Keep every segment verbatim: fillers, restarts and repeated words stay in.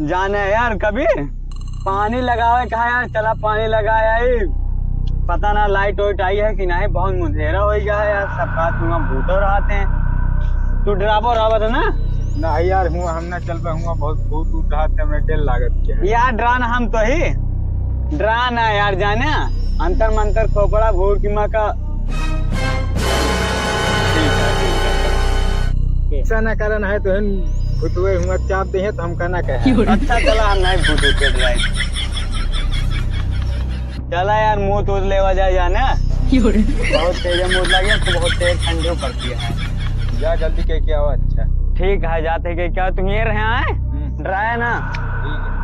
जाने यार, कभी पानी लगावे कहा यार, चला पानी लगा आई। पता ना लाइट वाइट आई है कि नहीं, बहुत मुंधेरा होइ गया है यार, सब का तुम भूतो रहते हैं। तू डराबो रहबत है ना? नहीं यार, हुआ हम ना चल पाए, हुआ बहुत भूत उत रहते हैं, हमें डर लागत क्या है। यार डराना हम तो ही, डराना यार, जाने अंतर मंतर खोपड़ा भूर की माँ का। ठीक है, ठीक है। ऐसा ना करन है तो हम भूतवे हुआ चाप दे हैं तो हम कहना कहे। अच्छा चला, हम नहीं भूत उत के डराई। चला यार, मुँह तूत लेवा जाए जाने। बहुत तेज मुँह लगे, तो बहुत तेज ठंडी पड़ती है। जा जल्दी कह के आओ। अच्छा ठीक है, जाते कह के आओ, तुम ये रहे आए। हम्म। डराया ना। ठीक है।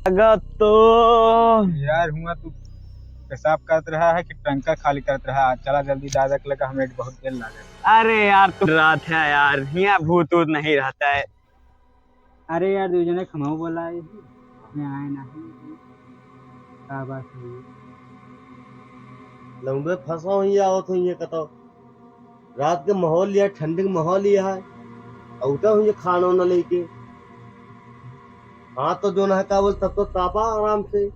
अगर तो यार हुआ तू पेशाब करत रहा है कि टंका खाली करत रहा? चला जल्दी दादा के लगा, हमें बहुत देर लागत। अरे यार तू रात है यार, हियाँ भूत वूत नहीं रहता है। अरे यार, दू जने खमाऊ बोला है, मैं आए नहीं। का बात है? लौंडे फंसा हुई आवत हुई है कतो। रात के माहौल यह, ठंडी के माहौल यह है। औता हुई है खाना वाना लेके। हाँ तो जो ना है का बोल, तब तो तापा आराम से।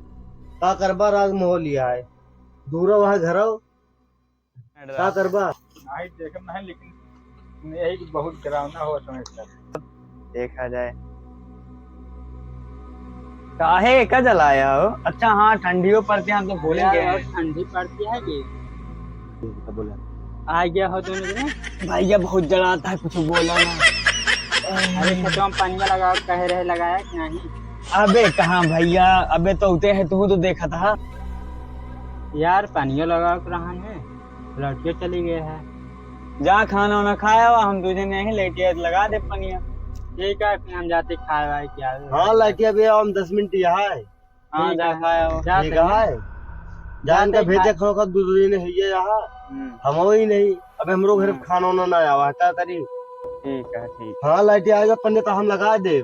का करबा, रात के माहौल यह है। दूरा वहाँ घर आओ। का करबा? नहीं, देखम नहीं, लेकिन यही कि बहुत डरावना हो समय सर। देखा जाए। काहे का जलाया हो? अच्छा, हाँ, ठंडियों पड़ते हैं, हम तो भूलेंगे। यार, ठंडी पड़ती है कि? बोला। आ गया हो दोनों जने? भैया, बहुत जलाता है, कुछ बोला ना। अरे, खेतवा में पनिया लगाओ, कहे रहे, लगाया कि नहीं? अबे, कहाँ भैया, अबे तो उते है, तू तो देखा था। यार, पनिया लगाओ के रहन है। लड़कियों चली गए हैं। जा खाना वाना खाया हुआ, हम तुझे नहीं लेटिया लगा दे पनिया। ठीक है, फिर हम जाते खाए वाए क्या। हाँ, लेटिया भी हम दस मिनट यहाँ है। हाँ, ठीक जा है। खाया हुआ। जा ठीक सही। है। जा जान का सही भेजे खा- खाओ का दो दिन है ये यहाँ। हम्म। हम ही नहीं, अबे हमरो घर हम्म। खाना वाना ना आवा, क्या करी? ठीक है, ठीक। हाँ, लेटिया आएगा पनिया तो हम लगा दे।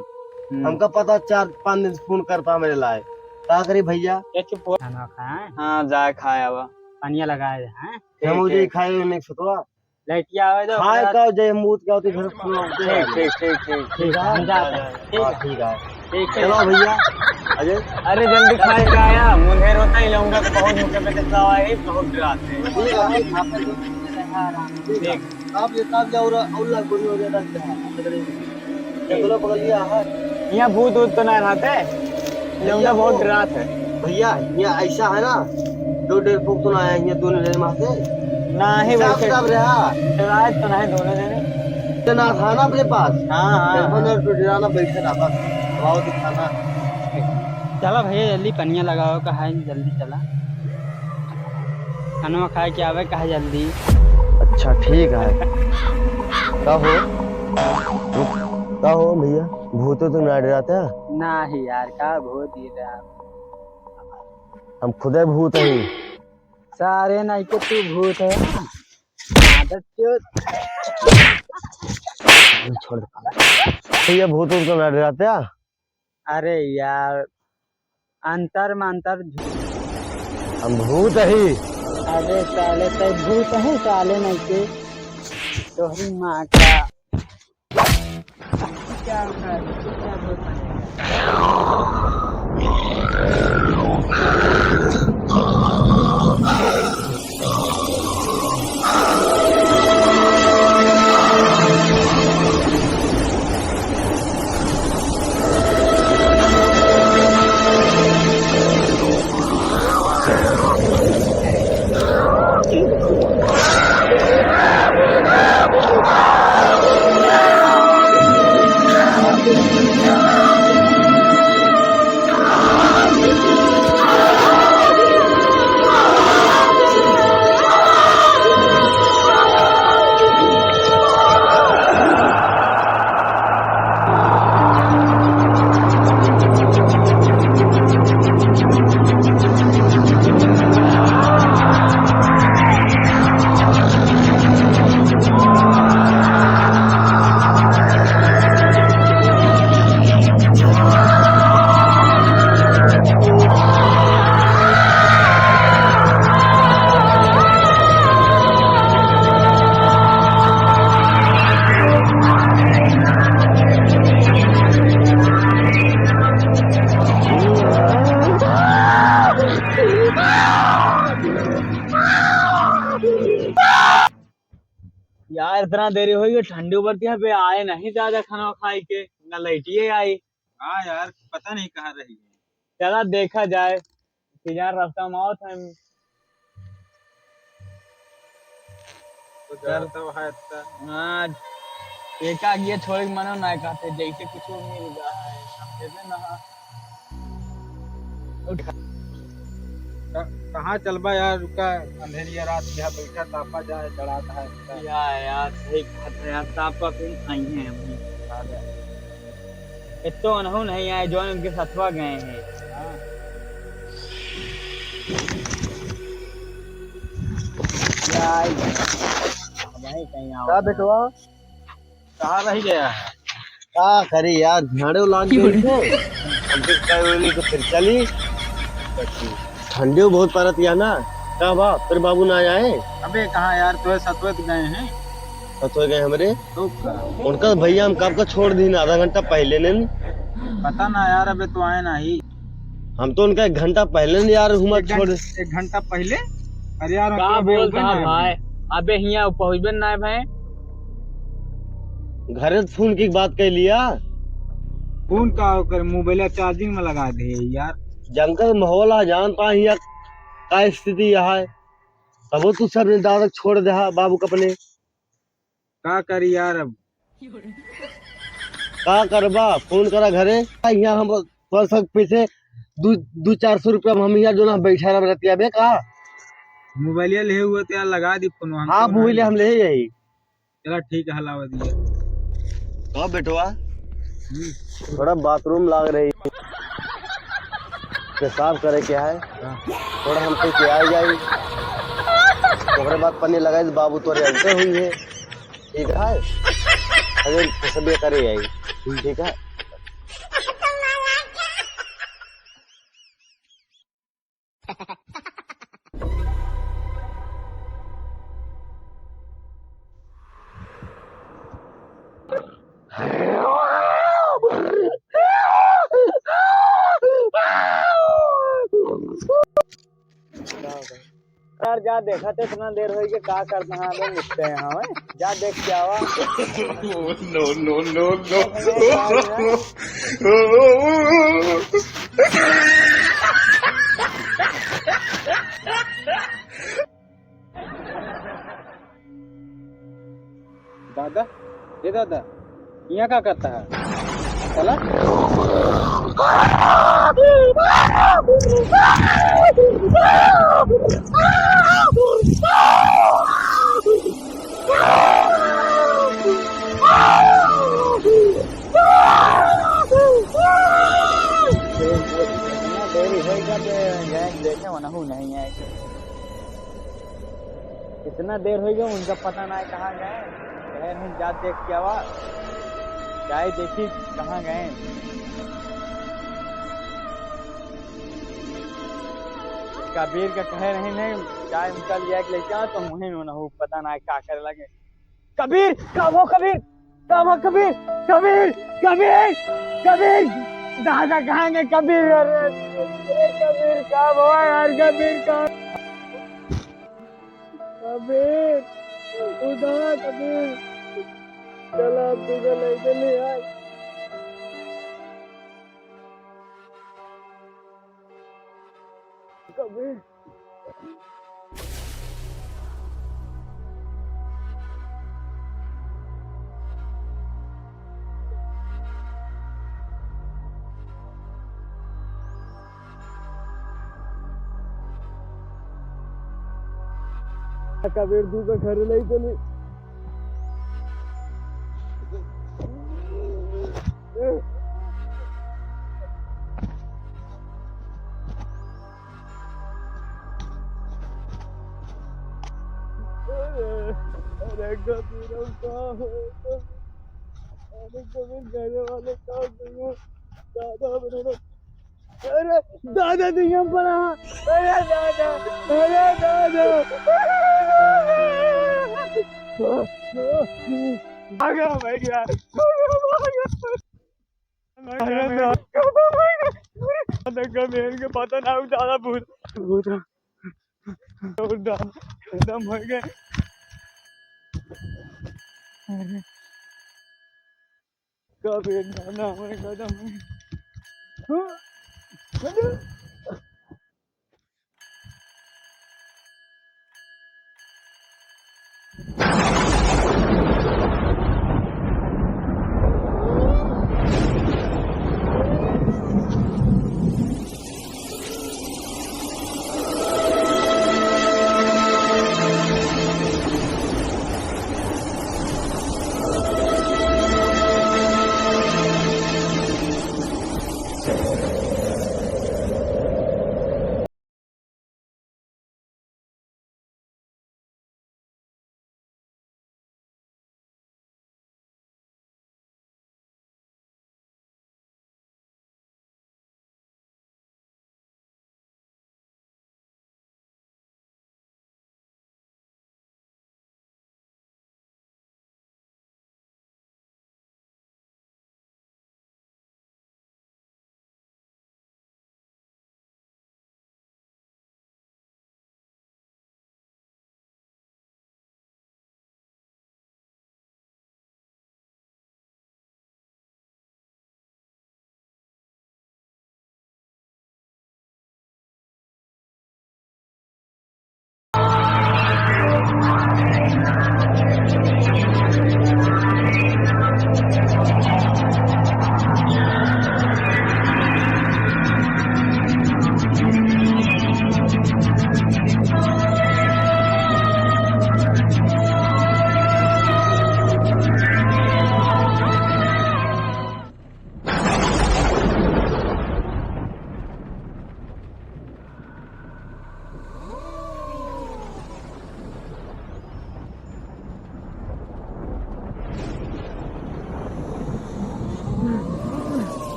हम्म। हमका पता चार पाँच दिन से फोन करता मेरे लाए। का करी भैया? ये चुप हो। खाना खाए। हाँ, जा खाया हुआ। पनिया लगाए हैं। हम ठीक, उजे ठीक। खाए हुए नहीं सुतवा। लड़किया आवे तो खाए पूरा का जय मूत का होते घर सुनो होते ठीक, हैं। ठीक, ठीक, ठीक, ठीक ठीक, है। हम जाते हैं। ठीक हाँ, है। ठीक है। ठीक है। चलो भैया, अजय। अरे जल्दी खाए का आया, मुंधेर होता ही लौंडा तो बहुत मुंह पे देखता हुआ है, बहुत डराते हैं। ठीक है, ठीक है। आप लोग आराम से ठीक। आप ये काम जाओ और, और लाख गोली हो जाता है। चलो, पकड़ लिया है। यहाँ भूत वूत तो ना रहते, लौंडा भैया, बहुत वो डरात है। भैया, यहाँ ऐसा है ना, दो डेढ़ फुट तो ना आया, यहाँ दोनों जने मारते। ना ही हिसाब वैसे किताब रहा। डराए तो नहीं दोनों जने। इतना था ना अपने पास। हाँ, हाँ, टेलीफोन हाँ। और डराना बैठे रहा बस। भाव दिखाना। चला भैया, जल्दी पनिया लगाओ का है, जल्दी चला। खाना खाए के आवे का है जल्दी। अच्छा, ठीक है। का हो? का हो भैया? भूत तो ना डराता? नाही यार, का भूत ये डरा? हम खुदे भूत हई। सारे नहीं के तू भूत है ना? आदत क्यों? छोड़ दे। भैया भूत तो ना डराता? अरे यार, अंतर मंतर झू- हम भूत हई। अबे साले, तै भूत है साले नहीं के। तोहरी माँ का। क्या होता है? क्या होता है? यार, इतना देरी होइ गई, ठंडी बढ़ती है बे, आए नहीं दादा खाना खाए के, ना लइटिए आई। हाँ यार, पता नहीं कहाँ रही है। चला देखा जाए, कि यार रास्ता में आवत है। तो चल। जाता है इतना। हाँ, एका गिया छोड़ के मनो ना कहते, जैसे कुछ मिल गया है, समझे थे ना? उठ। क-, कहाँ चलबा यार, रुका, अंधेरिया रात यहाँ बैठा, तापा जाए, चढ़ाता है इतना। या यार, सही बात है यार, तापा फिर आई हैं अभी। आ गया। इत्तो अनहु नहीं आए, जौन उनके सथवा गए हैं। हाँ। क्या आई गए? अब यहीं कहीं आओ। का बेटवा? कहाँ रह गया है? का करी यार, झाड़ू लाग गई थे। अब फिर कई बोली तो फिर चली। ठंडी बहुत परत या ना। का बा, फिर बाबू ना आए? अबे कहाँ यार, तो सतवत गए हैं। सतवे गए हमरे? तो का? उनका भैया हम कब का छोड़ दीन, आधा घंटा पहिले ने। पता ना यार, अबे तो आए ना ही। हम तो उनका एक घंटा पहिले ने यार हुमा एक घं-, छोड़। एक घंटा पहिले? अरे यार, का उनका अबे बोलता उबे ना है भाई? अबे हियाँ पहुँचबे ना है भाई। घरे फोन की बात कर लिया। फोन का ओकर मोबाइल चार्जिंग में लगा दे यार। जंगल माहौल आ, जानता ही यार का स्थिति यहाँ है। तबो तू सब ने दादा छोड़ दे हा बाबू के अपने। का करी यार अब? का करबा? फोन करा घरे। यहाँ हम तोर सब पीछे दू, दू चार सौ रुपया में हम यहाँ जो ना बैठा रह रहती है बे का? मोबाइलिया ले हुआ तो यार लगा दी फोन हम हाँ, तो मोबाइल नहीं। हम ले यही। चला ठीक है, हलावा दिया। तो बेटवा, हम्म। थोड़ा बाथरूम लाग रही, पेशाब करे के है, हाँ। थोड़ा हमसे के आ जाई, ओकरे बाद पन्नी लगाई तो बाबू तोरे अंते हुई है, ठीक है? अरे पेशाब करे आई, ठीक है? यार, जा देखा तो इतना देर होई के का करता है, अबे निकलते हैं, हाँ, जा देख के आवा। No, no, no, no। दादा, ए दादा, यहाँ का करता है? चला। इतना देरी होइगा तो गैस देखे वनहु नहीं आए। इतना देर होइगा, उनका पता ना है कहाँ गए। कहे नहीं, जा देख के आवा, जाए देखी कहाँ गए। कबीर का कहे नहीं, नहीं, जाए उनका लिया के लेके आओ, तो वहीं वनहु पता ना है का करे लगे। कबीर, का भो कबीर? का भो कबीर? कबीर, कबीर, कबीर! दादा कहाँ गए कबीर? अरे, अरे कबीर, का भो यार, कबीर का? कबीर, उठा कबीर। चला, अब तुझे लेके नहीं आए। कबीर। कबीर, तू का घर नहीं चली। अरे, अरे, कबीर, हम का हो? अरे, कबीर, घर वाले का करूँ? दादा, मेरे, अरे, दादा, दुनिया में पड़ा। अरे, दादा, अरे, दादा। आ गया, भाई, यार। अरे ना, अरे गमेल के पता ना, दादा भूत, भूत, भूत, खत्म हो गए। अरे, कब ये गाना हमारे गाना में? हाँ? हेलो?